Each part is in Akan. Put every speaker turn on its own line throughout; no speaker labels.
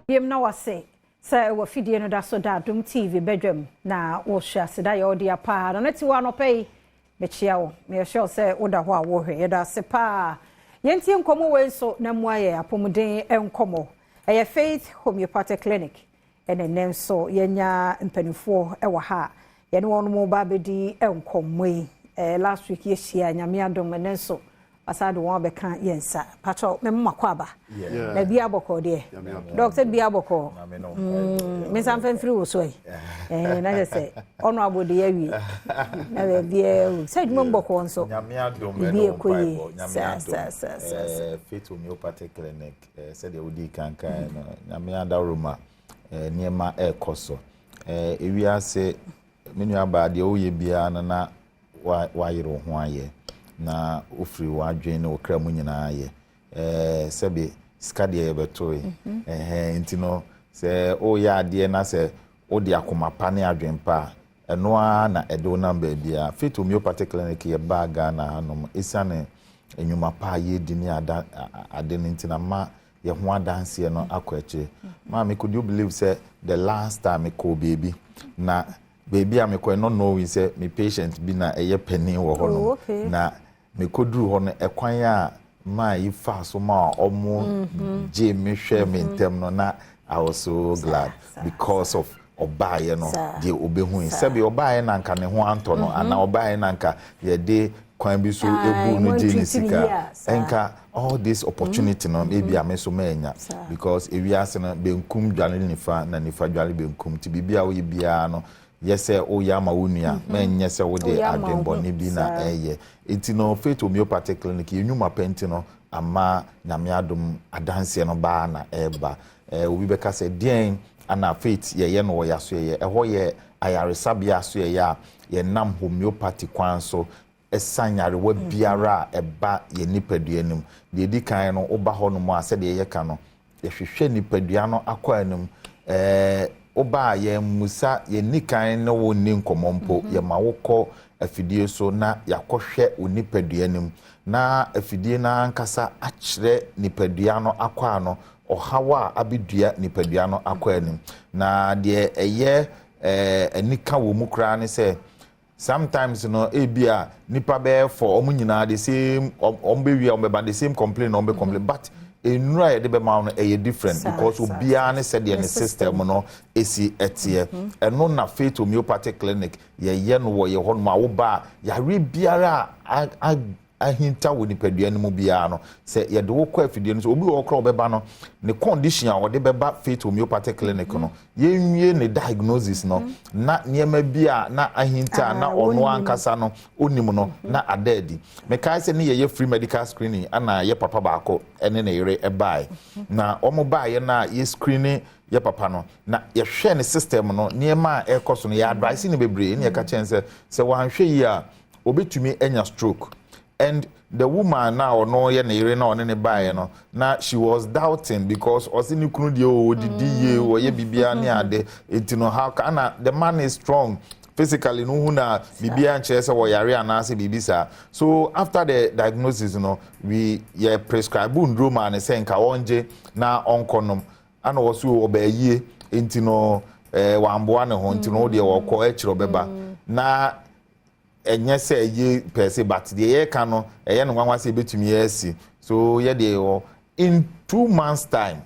Biem na wase sɛ wɔ fidie no da so da Adom TV badwam na wɔhwɛ aseda yɛ ɔde apaa na ne te wɔ anɔpa yi. Mekyia wo, meyɛhyɛ sɛ woda hɔ a wɔhwɛ. Yɛda ase paa. Yɛntie nkɔmmɔ wei nso na mmoa yɛ apɔmuden nkɔmmɔ. Ɛyɛ Faith Homeopathic Clinic, ɛna nnɛ nso yɛnya mpanimfoɔ ɛwɔ ha a yɛne wɔn mo ba abɛdi nkɔmmɔ yi. Last week yɛhyia. Nyame adom, ɛnɛ nso asa de wɔn abɛka yɛn nsa. Patro, mɛmo makɔ aba na bi abɔkɔ deɛ, doctor bi abɔkɔ me nsa mfɛn firi wo so yi na kyerɛ sɛ ɔno abɔde awie na baabi awu sɛ adwuma mu bɔkɔ nso.
Nyame adom.
Biribi
ɛne
ɛkɔ yie.
mpaebɔ. Nyame
Saa,
adom.
saa, saa, saa, saa.
Faith Homeopathic Clinic, sɛdeɛ wodi kankan no, Nyame adaworoma, nneɛma ɛrekɔ so. Ewiase, me nua baa, deɛ woyɛ biara no na wayere wo ho ayɛ na wofiri w'adwene ne wo kra mu nyinaa yɛ. Sɛbe, sika deɛ yɛbɛtoe. Ɛhɛn, nti no sɛ woyɛ adeɛ na sɛ wode akoma pa ne adwene pa a, ɛno ara na ɛde wo nam baabiara. Faith Homeopathic Clinic, yɛbaa Ghana hanom, ɛsiane nnwuma pa a yɛdi ne ada ade no nti na ma yɛn ho adanseɛ no akɔ akyire. Maame, could you believe sɛ the last time mekɔɔ baabi, na baabi a mekɔɛ, not knowing sɛ me patient bi na ɛyɛ panin wɔ hɔ nom, na mekɔduru hɔ no, ɛkwan a maa yi fa so ma a ɔmo gye me hwɛ me ntɛm no, na I was so glad because of ɔbaayɛ no, deɛ obɛhu yi, sɛbi, ɔbaayɛ na nka ne ho antɔ no anaa ɔbaayɛ na nka yɛde kwan bi so ebu no gye ne
mo
sika,
ntreat ne yie a, saa.
Nka all this opportunity no, ebi a me nso mɛnya, because ewiase no, benkum dwale nifa na nifa dwale benkum, ti biribi a woyɛ biara no, yɛ sɛ woyɛ ama wo nua, mɛnyɛ sɛ wode
Woyɛ ama wo ho,
adwenbɔne bi na ɛyɛ. Nti no, Faith Homeopathic Clinic, yɛn nnwuma pɛ nti no ama Nyame adom, adanseɛ no baa na ɛreba. Obi bɛka sɛ deɛn ana Faith yɛyɛ no wɔ yɛaso? Yɛyɛ ɛhɔ yɛ ayaresabea so, yɛyɛ a yɛnam homeopathy kwan so ɛsa nyarewa biara a ɛba yɛn nipadua no mu. Deɛ ɛdi kan no, woba hɔ nom a, sɛdeɛ yɛka no, yɛhwehwɛ nipadua no akɔ anim. Woba a, yɛn musa yɛnni kan ne wo nni nkɔmmɔ mpo. Yɛma wokɔ afidie so na yɛakɔhwɛ wo nipadua no mu, na afidie no ankasa akyerɛ nipadua no akɔ ano, ɔhaw a abɛdua nipadua no akɔ anim. Na deɛ ɛyɛ anika wɔ mu koraa ne sɛ, sometimes no, ebi a nipa bɛyɛ fɔ, ɔmo nyinaa the same, ɔmo bɛwie a, ɔmo bɛba, the same complain na ɔmo bɛ complain, but nnura a yɛde bɛma no ɛyɛ different because obiara ne sɛdeɛ ne system no esi ɛteɛ. Ɛno na Faith Homeopathic Clinic yɛyɛ no wɔ yɛ hɔ nom a, woba a, yare biara a ahinta wɔ nipadua no mu biara no, sɛ yɛde wo kɔ afidie no so, obi wɔ hɔ koraa ɔbɛba no, ne condition a ɔde bɛba Faith Homeopathic Clinic no, yɛnwie ne diagnosis no na nneɛma bi a na ahinta a na ɔno
wɔnnim.
Ankasa no onim no na ada adi. Mekae sɛ ne yɛyɛ free medical screening, ana yɛ papa baako ɛne ne yere ɛbae, na wɔn baeɛ no a, yɛ screening yɛ papa no na yɛhwɛ ne system no, nneɛma a ɛrekɔ so no, yɛ advice ne bebree ne yɛka kyɛn sɛ wɔanhwɛ yie a, obetumi anya stroke. And the woman na ɔno yɛ ne yere na ɔne ne baeɛ no, na she was doubting because ɔsi ne kunu deɛ o, odidi yie, ɔyɛ biribiara ne ade, eti no how can na the man is strong physically no, hu na biribiara nkyerɛ sɛ wɔyare anaasɛ biribi saa. So after the diagnosis no, we yɛ prescribe nduro maa ne sɛ nka ɔngye na ɔnkɔ nom, ana wɔ so ɔbɛɛ yie. Nti no wamboa ne ho, nti no deɛ wɔkɔ akyerɛ ɔbɛba na ɛnyɛ sɛ ɛyɛ pɛsɛ, but deɛ yɛreka no ɛyɛ no nwanwa sɛ ebɛtumi asi so. Yɛ deɛ wɔ in 2 months time,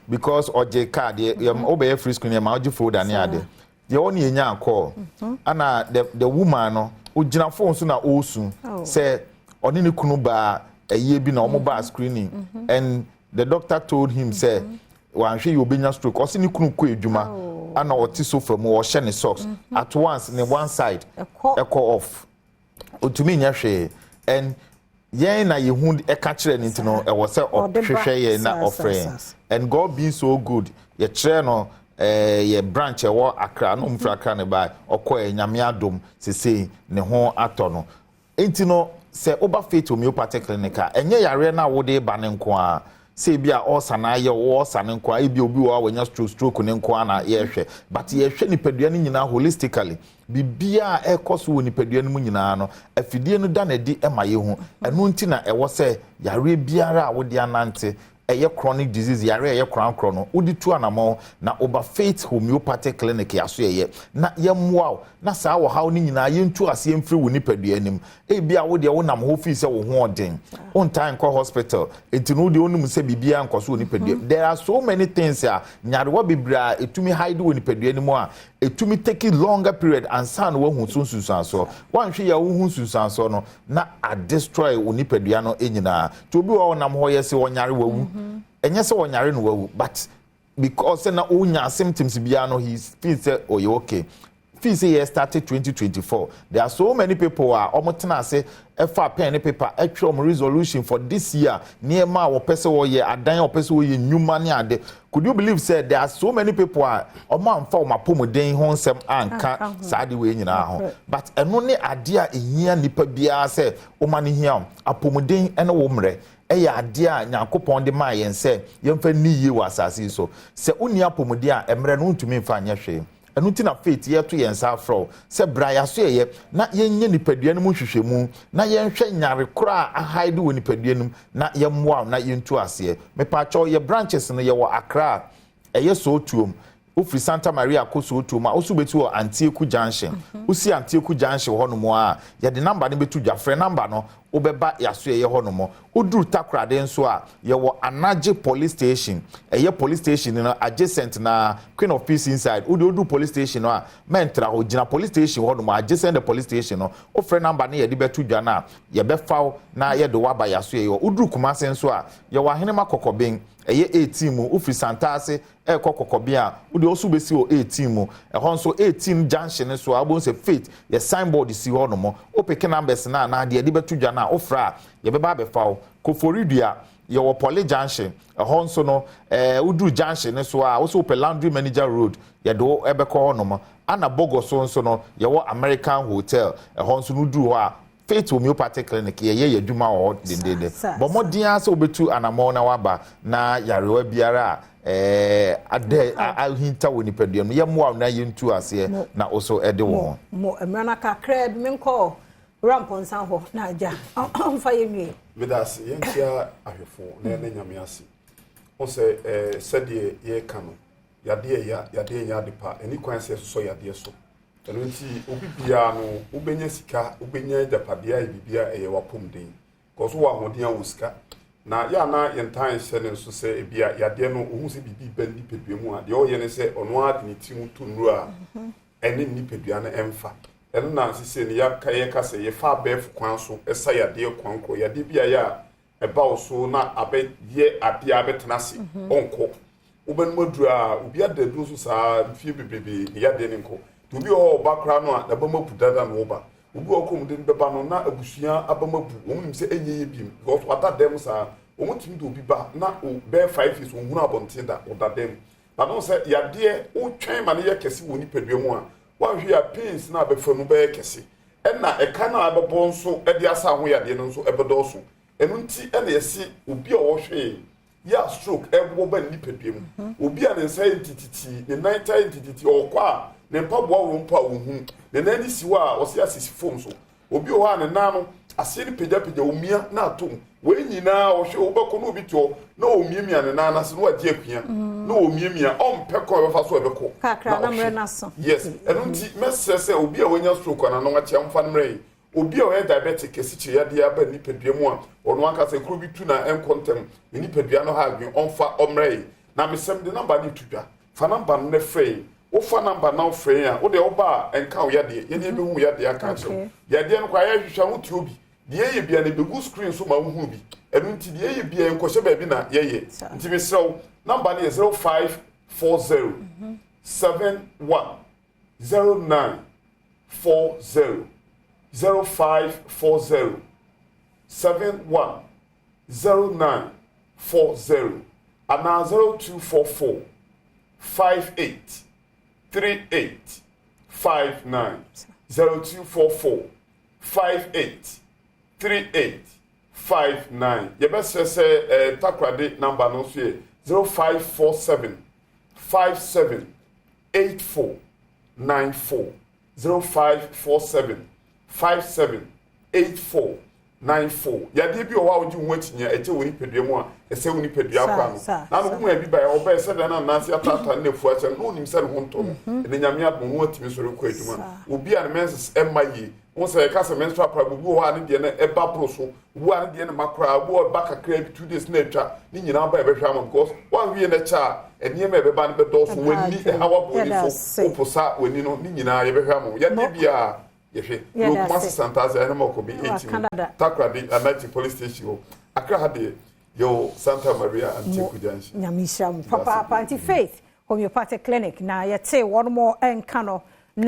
because ɔgye card yɛ yɛ ɔbɛyɛ free screen, yɛ ma ɔgye folder ne ade deɛ ɔne yɛ nya call, ana the woman no ogyina phone so na ɔresu sɛ ɔne ne kunu baa ɛyie bi na ɔmo baa screening and the doctor told him sɛ wàhwɛ yi, obenya stroke. Ɔsi ne kunu kɔ edwuma ana ɔte sofa mu, ɔhyɛ ne socks, at once ne one side
ɛkɔ.
Ɛkɔ off, otumi nyɛ hwee. And yɛn na yɛhu ɛka kyerɛ ne, nti no ɛwɔ sɛ
ɔde ba.
Ɔhwehwɛ yɛn na ɔfrɛ yɛn. And God being so good, yɛkyerɛ no yɛ branch ɛwɔ Accra na ɔmo firi Accra ne ba, ɔkɔ yɛ. Nyame adom, sesei ne ho atɔ no. Nti no, sɛ woba Faith Homeopathic Clinic a, ɛnyɛ yareɛ no a wode ba ne nko a, sɛ ebi a ɔsa na ayɛ wo ɔsa ne nko a, ebi obi wɔ hɔ a wanya stroke ne nko a na yɛrehwɛ, but yɛhwɛ nipadua no nyinaa holistically. Biribiara a ɛkɔ so wɔ nipadua no mu nyinaa no, afidie no da n'adi ma yɛhu. Ɛno nti na ɛwɔ sɛ yareɛ biara a wode anante. Ɛyɛ chronic disease, yare a ɛyɛ korankorɔ no, wode tu anammɔn na woba Faith Homeopathic Clinic yɛaso yɛyɛ na yɛmmoa wo na saa wɔhaw no nyinaa yɛntu aseɛ mfiri wo nipadua anim. Ebia wo deɛ wonam hɔ fii sɛ wo ho ɔden, wontaa nkɔ hospital, nti no wodeɛ wonim sɛ biribiara nkɔ so wɔ nipadua. There are so many things a nyarewa bebree a ɛtumi hide wɔ nipadua no mu a ɛtumi take longer period ansa na woahu so nsunsuansoɔ. Woanhwɛ yɛ a, wohu nsunsuansoɔ no na adestroy wo nipadua no nyinaa. Nti obi wɔ hɔ nam hɔ yɛ sɛ ɔnyare wawu. Ɛnyɛ sɛ ɔnyare no wawu, but because sɛ na wonya symptoms biara no, he feel sɛ ɔyɛ okay. Feel sɛ yɛ started 2024, there are so many people a wɔn tena ase ɛfa pen ne paper ɛtwerɛ wɔn resolution for this year, nneɛma a wɔpɛ sɛ wɔyɛ, adan a wɔpɛ sɛ wɔyɛ, nnwuma ne ade. Could you believe say there are so many people a wɔn amfa wɔn apɔmuden ho nsɛm anka saa de wei nyinaa ho? But ɛno ne adeɛ a ehia nipa biara sɛ wɔn ani hia wɔn apɔmuden. Ɛne wɔn mmerɛ ɛyɛ adeɛ a Nyankopɔn de maa yɛn sɛ yɛmfa ni yie wɔ asase yi so. Sɛ wonni apɔmuden a, mmerɛ no wontumi mfa nyɛ hwee. Ɛno nti na Faith yɛto yɛn nsa afrɛ wo sɛ bra yɛaso yɛyɛ na yɛnyɛ nipadua no mu nhwehwɛmu na yɛnhwɛ nyare korɔ a ahide wɔ nipadua no mu na yɛmmoa wo na yɛntu aseɛ. Mepaakyɛw, yɛ branches no, yɛwɔ Accra, ɛyɛ Sootuom. Wofiri Santa Maria kɔ Sootuom a, woso bɛtu wɔ Antieku Junction. Wosi Antieku Junction hɔ nom a, yɛde number no bɛtu dwa. Frɛ number no, wobɛba yɛaso yɛyɛ hɔ nom. Woduru Takorade nso a, yɛwɔ Anagye Police Station, ɛyɛ police station no adjacent na Queen of Peace inside. Wode woduru police station no a, mɛntra hɔ, gyina police station hɔ nom, adjacent the police station no. Wofrɛ number no yɛde bɛto dwa no a, yɛbɛfa wo na yɛde wo aba yɛaso yɛyɛ. Woduru Kumase nso a, yɛwɔ Ahenema Kɔkɔben, ɛyɛ 18 mu. Wofiri Santaase ɛrekɔ Kɔkɔben a, wode ɔso bɛsi wɔ 18 mu. Ɛhɔ nso 18 junction no so a, wobɛhu sɛ Faith yɛ signboard si hɔ nom. Wopeke numbers no a na deɛ yɛde bɛto dwa no a, wofrɛ a, yɛbɛba abɛfa wo. Koforidua, yɛwɔ Poly Junction. Ɛhɔ nso no, woduru junction no so a, wosɛ wopɛ Laundry Manager Road, yɛde wo ɛbɛkɔ hɔ nom. Ana Bogo so nso no, yɛwɔ American Hotel. Ɛhɔ nso no, woduru hɔ a, Faith Homeopathic Clinic yɛyɛ yɛ adwuma wɔ hɔ dendenden. Bɔ mmɔden ara sɛ wobɛtu anammɔn na waba na yarewa biara a adɛ ahinta wɔ nipadua mu, yɛmmoa wo na yɛntu aseɛ na wo so ɛde wo ho.
Mo mmerɛ no kakra bi, menkɔ Wura Mpɔnsa hɔ na agya ɔmfa yɛ nwie.
Meda ase. Yɛnkyia ahwɛfo na yɛne Nyame ase wo sɛ sɛdeɛ yɛreka no, yadeɛ ya, yadeɛ nyɛ ade pa. Ɛni kwan sɛ yɛsosɔ yadeɛ so. Ɛno nti obi biara no, wobɛnya sika, wobɛnya agyapadeɛ, ayɛ biribia, ɛyɛ wapɔmuden kɔ so wɔ ahoɔden a wɔ sika na yɛ ana yɛntan hyɛ ne nso sɛ ebia yadeɛ no, ohun sɛ biribi ba nipadua mu a, deɛ ɔyɛ ne sɛ ɔno ara de ne ti mu to nnuro a ɛne nipadua no ɛmfa. Ɛno na sisi no yɛaka, yɛka sɛ yɛfa abɛɛfo kwan so ɛsa yadeɛ kwan korɔ. Yadeɛ bi a yɛ a ɛba wo so na abɛyɛ adeɛ a abɛtena ase, ɔnkɔ. Wobɛnum aduro a, obi ada aduro so saa mfie bebrebe, ne yadeɛ ne nkɔ. Nti obi wɔ hɔ ɔba koraa no a, n'abam abu dada na ɔba. Obi wɔ hɔ kurom de no bɛba no na abusua abam abu, wɔn nim sɛ ɛnyɛ yɛ biem because wada dɛm saa. Wɔn tumi de obi ba na o bɛyɛ 5 years, ohunu abɔnten da, ɔda dɛm. Na no sɛ yadeɛ wotwɛn ma no yɛ kɛse wɔ nipadua mu a, wanhwɛ a, pains na abɛfa mu bɛyɛ kɛse, ɛna ɛka no a ɛbɛbɔ nso ɛde asa ho yadeɛ no nso ɛbɛdɔɔso. Ɛno nti ɛna yɛsi obi a ɔhwɛ yɛ a stroke ɛbɔ ba nipadua mu, obi a ne nsa yɛ ntititi, ne nan ta yɛ ntititi, ɔkɔ a ne mpaboa wɔ mpo a ohun ne nan ne si hɔ a, ɔsi asisi fam so. Obi wɔ hɔ a ne nan no aseɛ no pagyapagya, omia na atom. Wɔn nyinaa ɔhwɛ, wobɛkɔ na obi te hɔ na omiamia ne nan ase na wagye akua na omiamia, ɔmpɛ kwan a ɔbɛfa so ɛbɛkɔ.
Kakra na mmerɛ n'aso.
Yes, ɛno nti mɛsrɛ sɛ obi a wanya stroke anaa wakyia, mfa no mmerɛ yi. Obi a ɔyɛ diabetic, asikyire yadeɛ aba nipadua mu a, ɔno ankasa kuro bi tu na ɛnkɔ ntɛm, ne nipadua no ha adwene, ɔmfa ɔmmerɛ yi. Na mesɛm de number no to dwa. Fa number no ne frɛ yi. Wofa number na wofrɛ yi a, wode woba a, ɛnka wo yadeɛ, yɛne yɛbɛhu wo yadeɛ aka akyerɛ wo. Yadeɛ no koraa yɛhwehwɛ ho te obi deɛ ɛyɛ bia na ɛbɛgu screen so ma wohunu bi. Ɛno nti deɛ ɛyɛ bia, yɛnkɔhyɛ baabi na yɛyɛ. Nti mesrɛ wo, number no yɛ 0540 71 09 40, 0540 71 09 40, anaa 0244 58 38 59, 0244 58 38 59. Yɛbɛsrɛ sɛ Takorade number no nso yɛ 0547 57 84 94, 0547 57 84. 94. Yadeɛ bi wɔ hɔ a wogye wo ho akyinnye a ɛkyɛ wo nipadua mu a ɛsɛe wo nipadua akora no. Na ano woman bi baeɛ ɔbaeɛ sɛdeɛ na nanse ataataa ne n'afu akyɛ no na ɔnim sɛ ne ho ntɔ no. Mhm. Ɛnɛ Nyame adom no atumi sɔre kɔ adwuma. Obi a ne menses ɛmma yie. Wo sɛ yɛka sɛ menstrual problem obi wɔ hɔ a ne deɛ no ɛba boro so. Obi wɔ a ne deɛ no ma koraa. Obi wɔ ɛba kakra bi 2 days na atwa. Ne nyinaa ba ɛbɛhwɛ ama because woanhwɛ na ɛkyɛ a nneɛma a ɛbɛba no bɛdɔɔso. W'ani ɛha wabɔ w'ani so. Woposa w'ani no ne nyinaa yɛbɛhwɛ ama wo. Yadeɛ biara yɛhwɛ yɛwɔ Kumasi Santase ɛne mɔkɔ bi 8 mu Takoradi Anakyi police station hɔ. Accra ha deɛ yɛwɔ Santa Maria Antiku Junction.
Nyame nhyira mu papaapa. Nti Faith Homeopathic Clinic na yɛte wɔn mo nka no.